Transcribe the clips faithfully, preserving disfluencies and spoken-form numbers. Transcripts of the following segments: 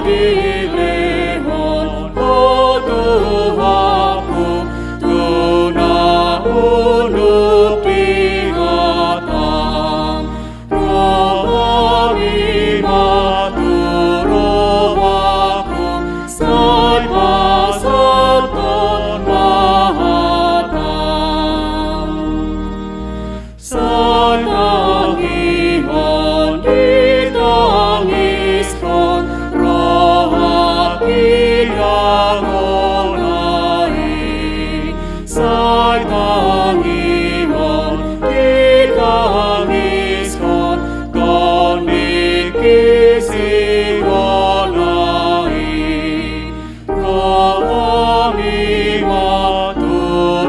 Dilehon Ho Tuhanku tu na unduk di hatangku. Rohami ma tu rohangku, sai pasahathon ma hatangku. Sai tangihon ditangiskon roha di na hona i. Sai tangihon ditangiskon Tondik i sihona i. Rohami ma tu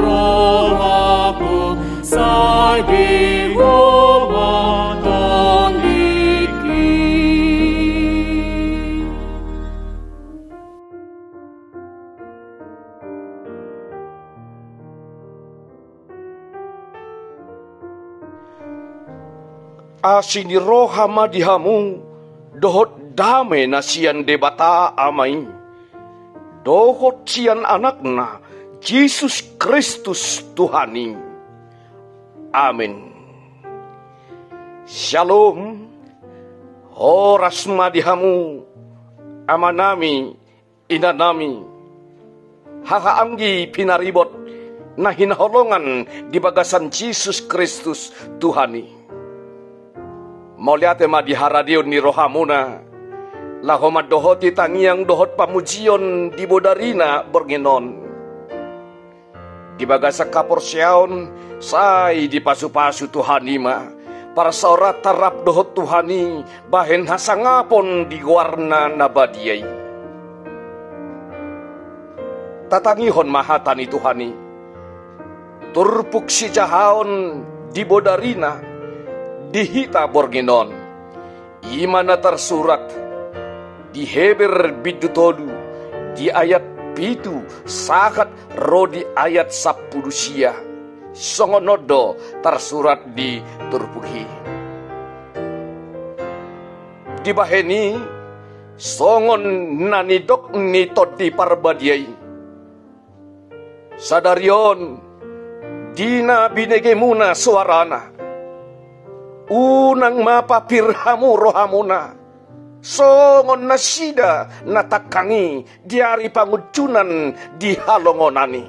rohangku, sai di Ho ma Tondik i. Asi ni roha ma di hamu, dohot dame na sian Debata Ama i, dohot sian Anakna, Jesus Kristus Tuhan i. Amen. Syalom. Horas ma di hamu, amanami, inanami, hahaanggi pinaribot na hinaholongan di bagasan Jesus Kristus Tuhan i. Mauliate ma di haradeon ni rohamuna, laho mandohoti tangiang dohot pamujion di bodarina borngin on. Di bagasan haporseaon, sai dipasupasu Tuhan i ma parsaoranta rap dohot Tuhan i, bahen hasangapon di goarna na badia i. Tatangihon ma hata ni Tuhan i. Turpuk sijahaon di bodarina di hita borngin on. I ma na tarsurat di Heber bindu tolu, di ayat pitu sahat ro di ayat sampulu sia. Songon on do tarsurat di turpuk i. Dibahen i, songon na nidok ni Tondi Parbadia i. Sadari on, di na binegemuna soarana, unang ma papir hamu rohamuna, songon nasida na tangkang i di ari pangunjunan di halongonan i.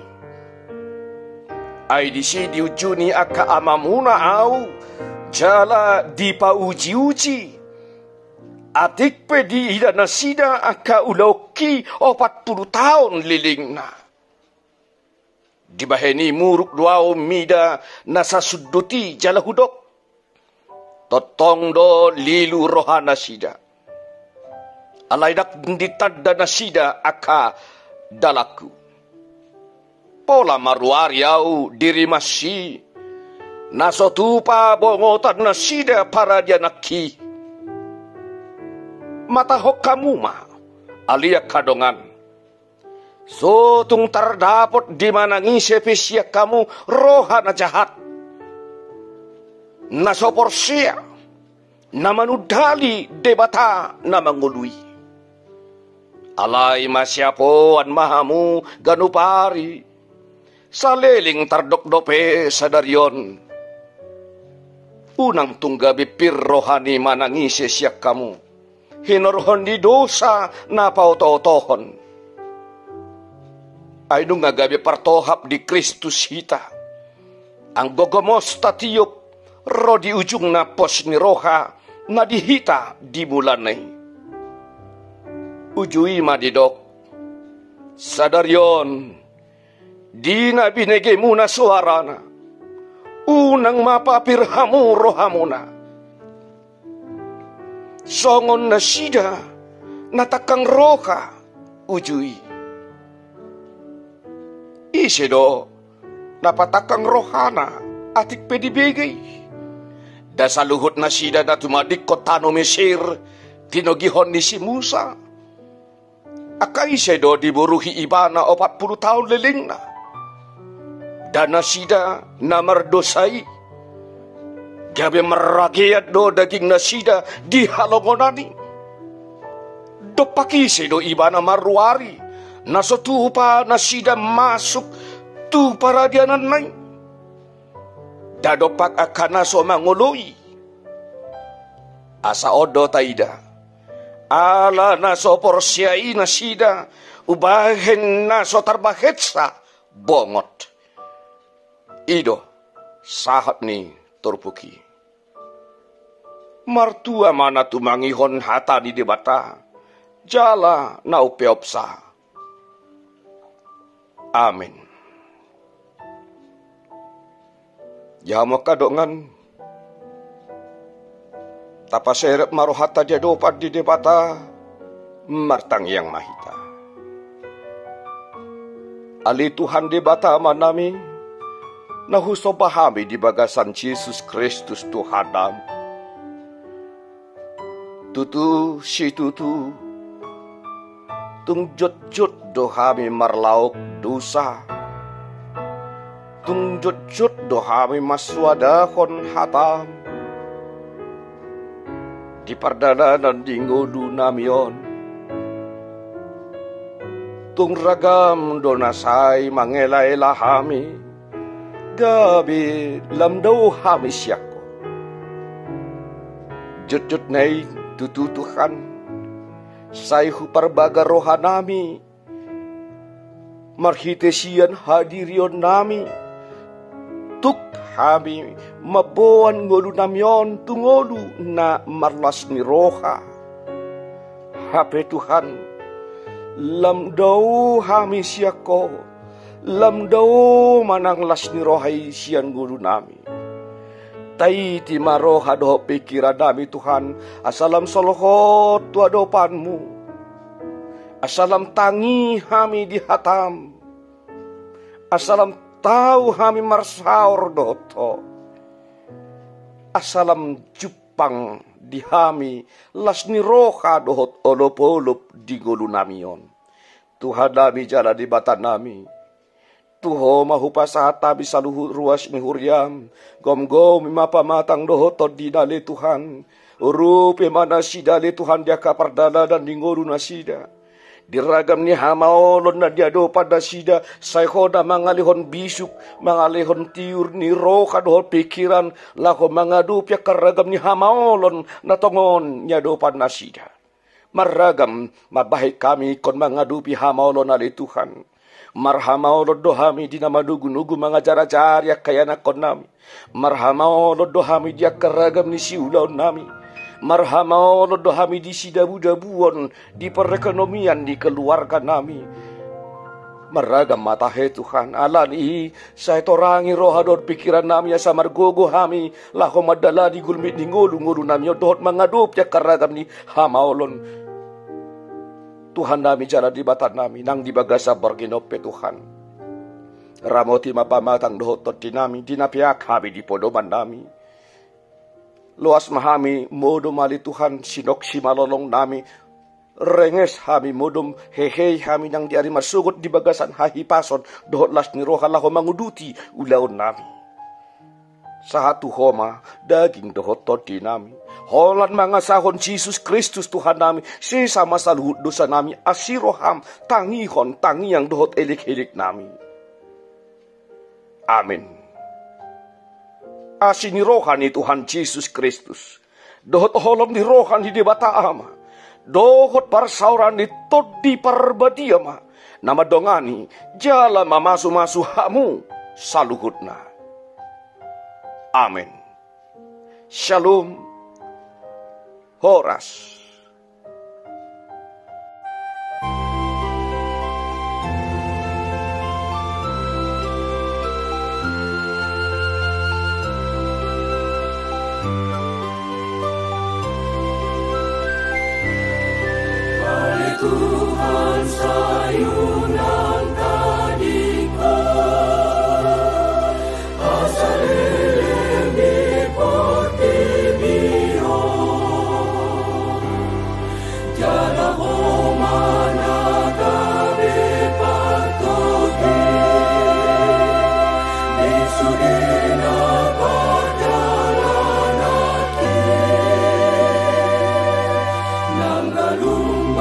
Ai disi diunjuni angka amamuna ahu, jala dipaujiuji. Atik pe diida nasida angka ulaonki opat pulu taon lelengna. Dibahen i muruk do ahu mida na sasundut i jala hudok: Tongtong do lilu rohanasida. Alai ndang ditanda nasida angka dalanku. Pola maruari ahu di rimas i, na so tupa bongotannasida paradiananki. Matahon hamu ma, ale angka dongan. So tung tardapot di manang ise pe sian hamu roha na jahat, na so porsea, na manundali Debata na mangolu i. Alai masiapoan ma hamu ganup ari, saleleng tardok dope sadari on. Unang tung gabe pir roha ni manang ise sian hamu hinorhon ni dosa na paotootohon. Ai nunga gabe partohap di Kristus hita, anggo gomos tatiop ro di ujungna pos ni roha na di hita di mulana i. Uju i ma didok: Sadari on, di na binegemuna soarana, unang ma papir hamu rohamuna, songon nasida na tangkang roha uju i. Ise do na patangkang rohana atik pe dibege i? Nda saluhut nasida na tumadingkon tano Mesir tinogihon ni si Musa? Angka ise do diboruhi ibana opat pulu taon lelengna? Nda nasida na mardosa i? Gabe marragean do dagingnasida di halongonan i. Dompak ise do ibana marroari, na so tupa nasida masuk tu paradiananna i? Nda dompak angka na so mangoloi? Asa on do taida, ala na so porsea i nasida, umbahen na so tarbahensa bongot. I do sahat ni turpuk i. Martua ma na tumangihon hata ni Debata, jala na umpeopsa. Amen. Ia hamu angka dongan, tapaserep ma rohanta di adopan ni Debata, martangiang ma hita. Ale Tuhan Debata Amanami, na husomba hami di bagasan Jesus Kristus Tuhannami. Tutu, situtu, tung jotjot do hami marlaok dosa. Tung jotjot do hami mansoadahon hatam di pardalanan di ngolunami on. Tung ragam do na sai mangelaela hami, gabe lam dao hami sian Ho. Jotjot nai tutu Tuhan, sai huparbaga rohanami marhite sian hadirionnami, tuk hami mamboan ngolunami on tu ngolu na marlas ni roha. Hape Tuhan, lam dao hami sian Ho, lam dao ma nang las ni roha i sian ngolunami. Taiti ma roha dohot pingkirannami Tuhan, asa lam solhot tu adopanMu. Asa lam tangi hami di hataM. Asa lam tau hami marsaor dohot Ho. Asa lam jumpang di hami las ni roha dohot olopolop di ngolunami on. Tuhannami jala Debatanami, tu Ho ma hupasahat hami saluhut ruas ni huriaM. Gomgomi ma pamatang dohot tondina ale Tuhan. Urupi ma nasida ale Tuhan di angka pardalanan ni ngolu nasida. Di ragam ni hamaolon na di adopan nasida, sai Ho na mangalehon bisuk, mangalehon tiur ni roha dohot pingkiran, laho mangadopi angka ragam ni hamaolon na tongon di adopan nasida. Marragam mambahen hami ingkon mangadopi hamaolon ale Tuhan. Marhamaolon do hami di na manogunogu mangajarajari angka ianakkonnami. Marhamaolon do hami di angka ragam ni siulaonnami. Marhamaolon do hami di sidabudabuon di perekonomian ni keluarganami. Marragam ma tahe Tuhan, alani i sai torangi roha dohot pingkirannami asa margogo hami laho mandalani gulmit ni ngolu, ngolunami on dohot mangadopi angka ragam ni hamaolon. Tuhannami jala Debatanami, nang di bagasan borngin on pe Tuhan, ramoti ma pamatang dohot tondinami di na peak hami di podomannami. Loas ma hami modom ale Tuhan, sinok simalolongnami. Renges hami modom, hehe hami nang di ari marsogot di bagasan hahipason dohot las ni roha laho manguduti ulaonnami. Sahat tu Ho ma daging dohot tondinami. Holan mangasahon Jesus Kristus Tuhannami, sesa ma saluhut dosanami, asi rohaM tangihon tangiang dohot elekeleknami. Amen. Asi ni roha ni Tuhan Jesus Kristus, dohot holong ni roha ni Debata Ama, dohot parsaoran ni Tondi Parbadia ma na mandongani jala mamasumasu hamu saluhutna. Amen. Shalom. Horas. Tuhan, sai unang tadingkon. Asa leleng di portibi on, jala Ho ma na gabe partogi di sude na pardalananki. Nang galung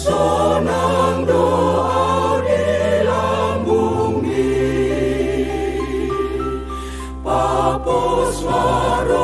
Sonang do au di lambungmi, papos ma ro